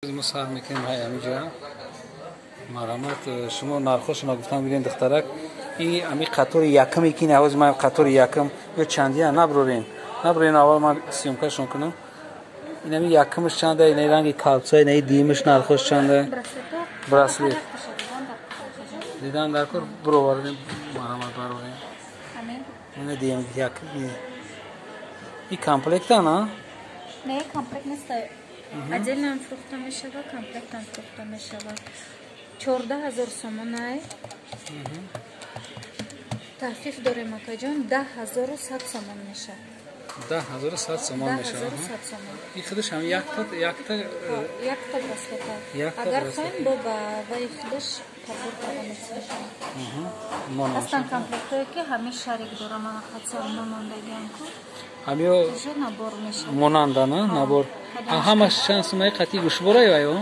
Мо сар мекунем ҳай ҳамиҷа. Марҳамат, шумо нархошона гуфтан бирен, духтарак. И ами қатори якаме ки навози ман қатори якам ё чандия наброрен. Наброрен, аввал ман съёмкашон кунам. Инами якамаш чанда, ина ранги калца, ина димаш нархош чанда? Браслет. Дидан дар кор бировардем, марҳамат, барорем. Ина дим як. И комплекта на? Не, комплект нест. Отдельно фурӯхта мешавад, комплектам фурӯхта мешавад. 14 000 сомонай. Тахфиф дорем, акаҷон, 10 100 сомон мешавад. 10 100 сомон мешавад. И худаш ҳам якта якта? Якта браслета. Агар хоҳем, бо ба ваи худаш подбор карда метавонем. Ҳастанд комплектое, ки ҳамин шарик дора, мана қатсарма мондагиам ку. Ҳамиё набор мешавад. Монанда на набор. Ҳамаш чанд сумаи қати гӯшвора ё?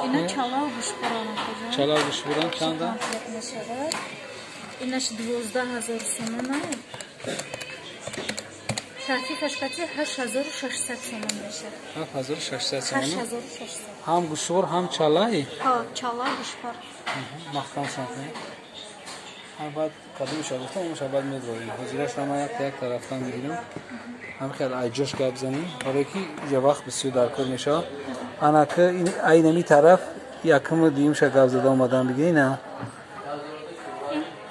Ина чалау гӯшворан, акаҷон. Чалау гӯшворан чанда? Мешавад. Инаш 12 000 сомона. Тахфифаш кати 8600 сомон мешавад. 8600 сомон. 8600. Ҳам гӯшвор, ҳам чалай? Ҳо, чала, гӯшвор. Маҳкам шон. Баъд кадомша гуфтам, онша баъд медорем. Ҳозираш ма як як тарафтан мегирам. Ҳам хел айҷош гап занем, барое ки иҷа вақт бисёр дар кор мешавад. Анака айнами тараф якуму дуюмша гап зада омадан бигир.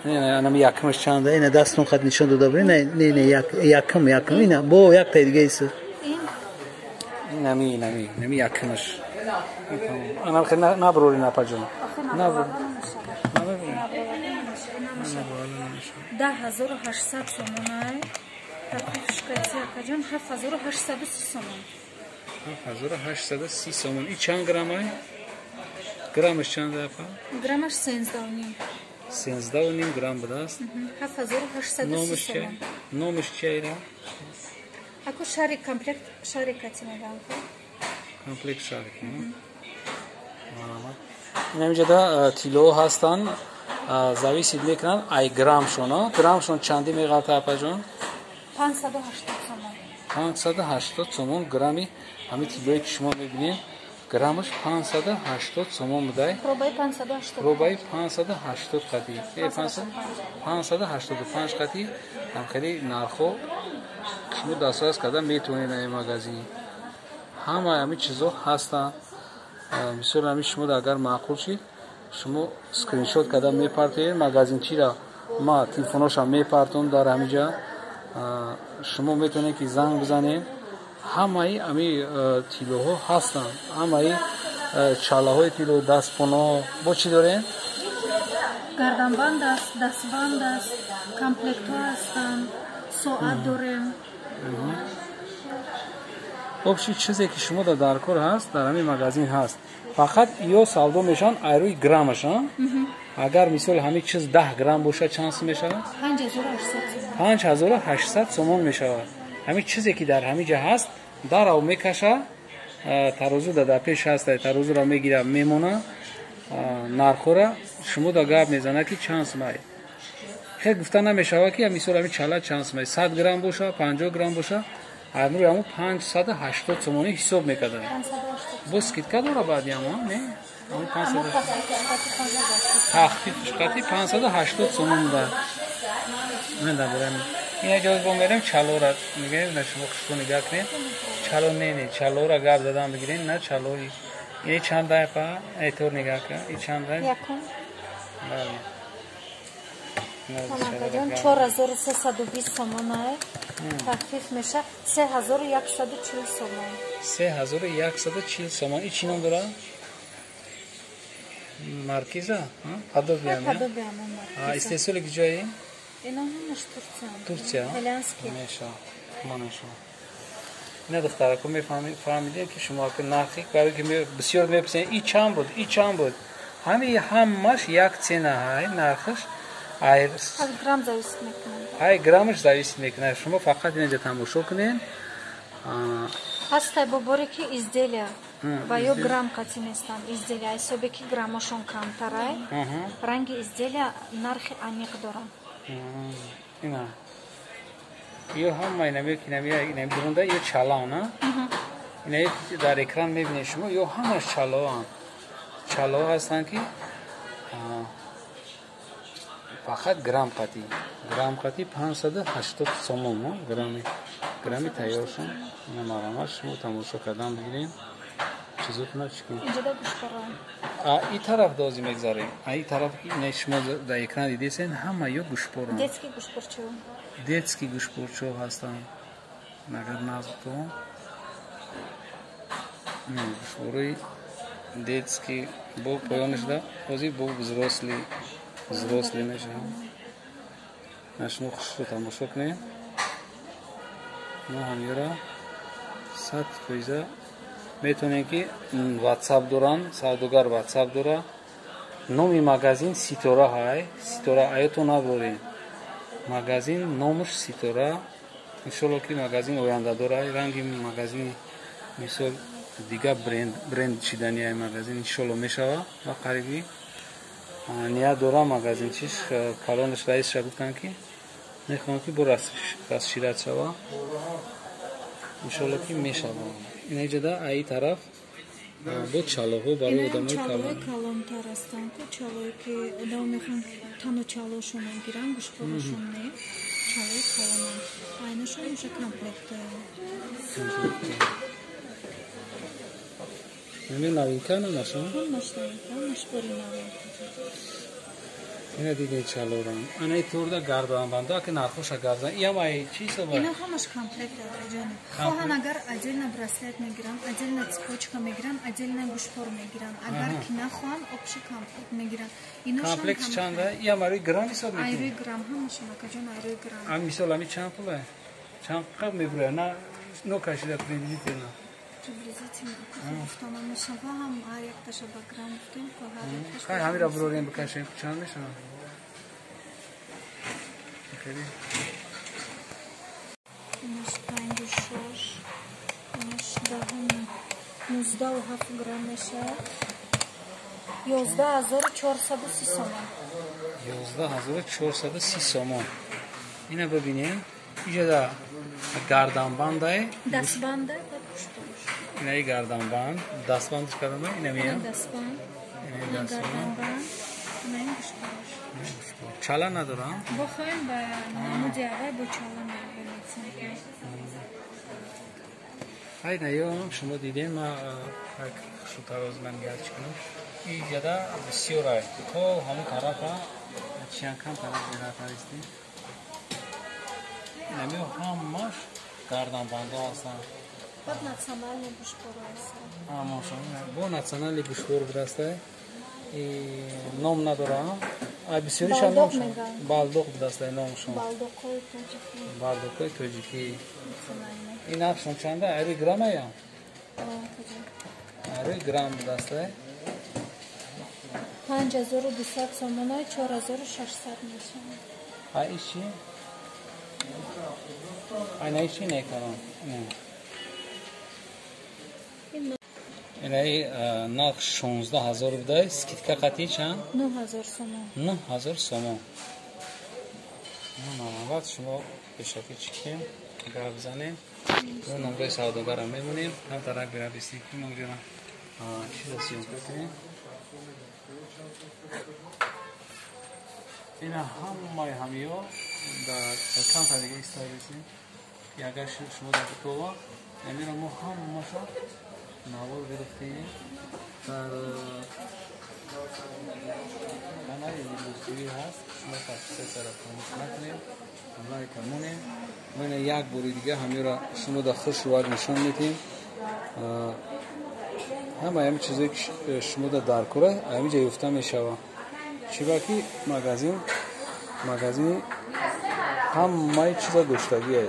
Ина анами якумаш чанда? Ина дастон қад нишон дода буд. Не, не, якум, якум ина бо якта дига иса. Инами, инами, инами якумаш. Ана хел наброри, напаҷон. Наброри. 10 800 сомонай. Тахфифш кати, акаҷон, 7830 сомон. 7830 сомон. И чанд граммай? Граммаш чанд, апа? Граммаш 13,5. 13,5 грамм будааст. 7830 сомон. Номаш чия ира? Аку шарик, комплект шарик кати мегам ку. Комплект шарик. Инамиҷода тиллоҳо ҳастанд, зависит мекунанд ай граммшон. Граммшон чандӣ меғалта, апаҷон? 580 сомон. 580 сомон грамми ҳамин тиллое, ки шумо мебинед, граммаш 580 сомон будай. Пробаи 580. Пробаи 580 қатӣ, 585 қатӣ. Ҳам хеле нархҳо шумо дастрас карда метавонед. Ин магазин ҳама ҳамин чизо ҳастанд. Бисёр ҳамин шумо агар маъқул шид, шумо скриншот карда мепартоед. Магазинчира ма телефоношам мепартом дар ҳамиҷа, шумо метавонед, ки занг бизанед. Ҳамаи ҳами тиллоҳо ҳастанд, ҳамаи чалаҳои тилло, дастпоно. Бо чӣ дорем? Гарданбанд аст, дастбанд аст, комплектҳо ҳастанд, соат дорем. Вообще, чизе ки шумо дар кор ҳаст, дар ҳамин магазин ҳаст. Фақат ё савдо мешаванд айрӯи граммаш. Агар мисол ҳамин чиз 10 грамм бошад, чанд сум мешавад? 5800. 5800 сомон мешавад. Ҳамин чизе ки дар ҳамин ҷа ҳаст, дарав мекаша, тарозу дар пеш ҳаст, тарозуро мегира, мемона, нархҳоро шумо да гап мезанад, ки чанд сумай. Хел гуфта намешавад, ки мисол ҳамин чала чанд сумай, 100 грамм боша, 50 грамм боша, ҳарнӯи ҳамун 580 сомонӣ ҳисоб мекарданд. Бо скидка дора баъди ҳамо, не, тахфифш қати 580 сомон буда. Ина ҷоз бо мерем, чалора мегирем. На, шумо хушбо нигаҳ кунед. Чало, не, не, чалора гап задан бигирем. На, чалои ини чанд апа? Этор нигаҳ кун, и чанд? Бале, 4320 сомонае, тахфиф меша 3140 сомон. 3140 сомон. И чӣ ном дорад? Маркиза подобие? Истеҳсоли куҷои? Ино ҳамаш Турция. Турция. Итальянский. Меша, манашо. Ина, духтарако, мефаҳмидем, ки шумо нархи, барои ки бисёр мепурсед, и чанд буд, и чанд буд. Ҳами ҳамаш як цена ҳай, нархаш аз грамм зависит мекунад. Ай граммаш зависит мекунад. Шумо фақат инаҷа тамошо кунед. Ҳастай боборе, ки изделия ва ё грамм қатӣ нестанд. Изделия ҳисобе, ки граммошон камтарай, ранги изделия нархи аниқ доранд. Ина ё ҳама инами, инами дурунда ё чалана. Ина дар экран мебинед шумо, ё ҳамаш чалоанд. Чало ҳастанд ки фақат грамм қатӣ. Грамм қатӣ 580 сомон, грамми. Грамми тайёршон. Ина марҳамат шумо тамошо кардан бигиред. Чизотона чӣ кунед? Инҷода гӯшпора. И тараф дози мегзарем. И тараф ки ина шумо дар экран дидесен, ҳама ё гӯшпоранд. Детский гӯшпорчо. Детский гӯшпорчо ҳастанд. Агар назто гӯшпораи детский бо поёнаш да ҳозир бо взрослый взрослый мешаванд. На шумо хушро тамошо кунед. Мо ҳамёра 100% метавонем ки WhatsApp доранд, савдогар WhatsApp дора. Номи магазин Ситора ҳай, Ситора аёто наборем. Магазин номаш Ситора. Иншолло ки магазин оянда дора. Ранги магазини мисол дигар бренд шидани ай магазин иншолло мешава ва қариби ният дора магазин чиш калонаш раисша гуфтанд ки мехоҳам ки бо расшират шава. Иншолло ки мешава. Инаҷода аи тараф бо чалоҳо барои одамои калон. Калонтар ҳастанд ку чалое ки одам мехоҳанд тану чалошонро гиранд, гӯшпорашон не. Чалои калонанд. Айнашон уша комплект. Ами новинка намашон? Ҳамаш новинка, ҳамаш бори нав. Ина дидем чалорам. Ана торда гарданбанда ки нархоша гардан. Иам ай чӣ ҳисоб? Ина ҳамаш комплект аҷон. Хоҳан агар отдельно браслет мегиранд, отдельно цепочка мегиранд, отдельно гӯшпор мегиранд. Агар ки нахоҳан, общий комплект мегиранд. Комплект чанда? Иам ари грамм ҳисоб мекунӣ? Айрӯи грамм ҳамашон акаҷон айрӯи грамм. А мисол ами чанд пул? Чанд қаб мебурад? На но кашида приблизительно. Приблизительно гуфта намешава, ҳам ҳар якташа ба грамм гуфтем, ко ҳар якташ. Хай ҳамира бурорем бикашем, чанд мешавад? Хеле. Инаш 56, инаш 19,7 грамм мешавад. 11430 сомон. 11430 сомон. Ина бибинем. Иҷода гарданбандай. Дастбандай ва пуштош. Инаи гарданбанд, дастбандш кардам, ина меям. Дастбанд. Гарданбанд, инаи гӯшпораш. Чала надорам? Бохоем ба намуди аввал бо чала мебинем. Ай наём, шумо дидем, ма як хушрӯтароз ман гарч кунам. Иҷода бисёр ай. То ҳамон тарафа чиян кам тараф зиратаристем. Инамиё ҳамаш гарданбандҳо ҳастанд. Баъд национальный гӯшпор ҳастанд. Бо национальный гӯшпор будааста. Ном надорам. Бисёриша ном балдоқ будааста номшон. Балдоқҳои тоҷикӣ. Балдоқҳои тоҷикӣ. Ин нархшон чанда? Айрӯи грамм ая? Айрӯи грамм будааста. 5200 сомонаи 4600 мешавад. А иш чи? Айнаи чи некарон? Инаи нарх 16000 будай, скидка қатӣ чанд? 9000 сомон. 9000 сомон. Марҳамат шумо пешакӣ чӣ кунем? Гап занем. Мо номраи савдогарам мемонем. Ҳам тарак бирабистем ки мо чиза съёмка кунем. Ина ҳамаи ҳамиё дар камтар дига истарисем. Агар шумо дар битова, амира мо ҳамаша навор гирифтем дар канали Либосҷӯӣ ҳаст. Шумо подписатсияро фаромӯш накунед, лайка монем. Мо ина як бори дига ҳамиёра шумо дар хушрӯак нишон медиҳем. Ҳама ҳами чизое ки шумо дар даркора ҳамиҷа ёфта мешавад. Чиба ки магазини ҳамаи чиза доштагие.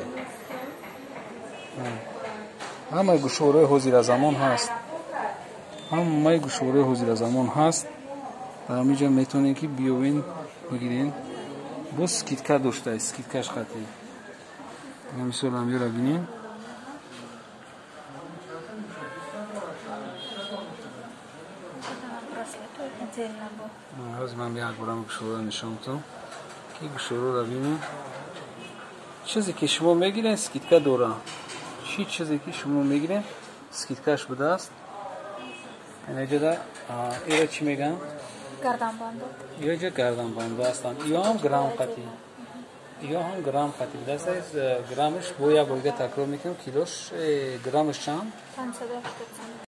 Ҳамаи гӯшвораи ҳозиразамон ҳаст. Ҳамаи гӯшвораи ҳозиразамон ҳаст. Дар ҳамиҷа метавонед ки биёвен бигирен. Боз скидка доштааст, скидкаш қатӣ. Мисол ҳамиёра бинем. Ҳозир ман як борам гӯшвора нишон медиҳам ки гӯшвораро бинем. Чизе ки шумо мегирен скидка дора. Чӣ чизе ки шумо мегирен Скидкаш будааст. Инаҷода ира чӣ мегӯям? Гарданбандо. Иёҷа гарданбандо ҳастанд. Иё ҳам грамм қатӣ. Иё ҳам грамм қатӣ будааст. Граммш бо як борига такрор мекунам, килош, граммш чанд? 580.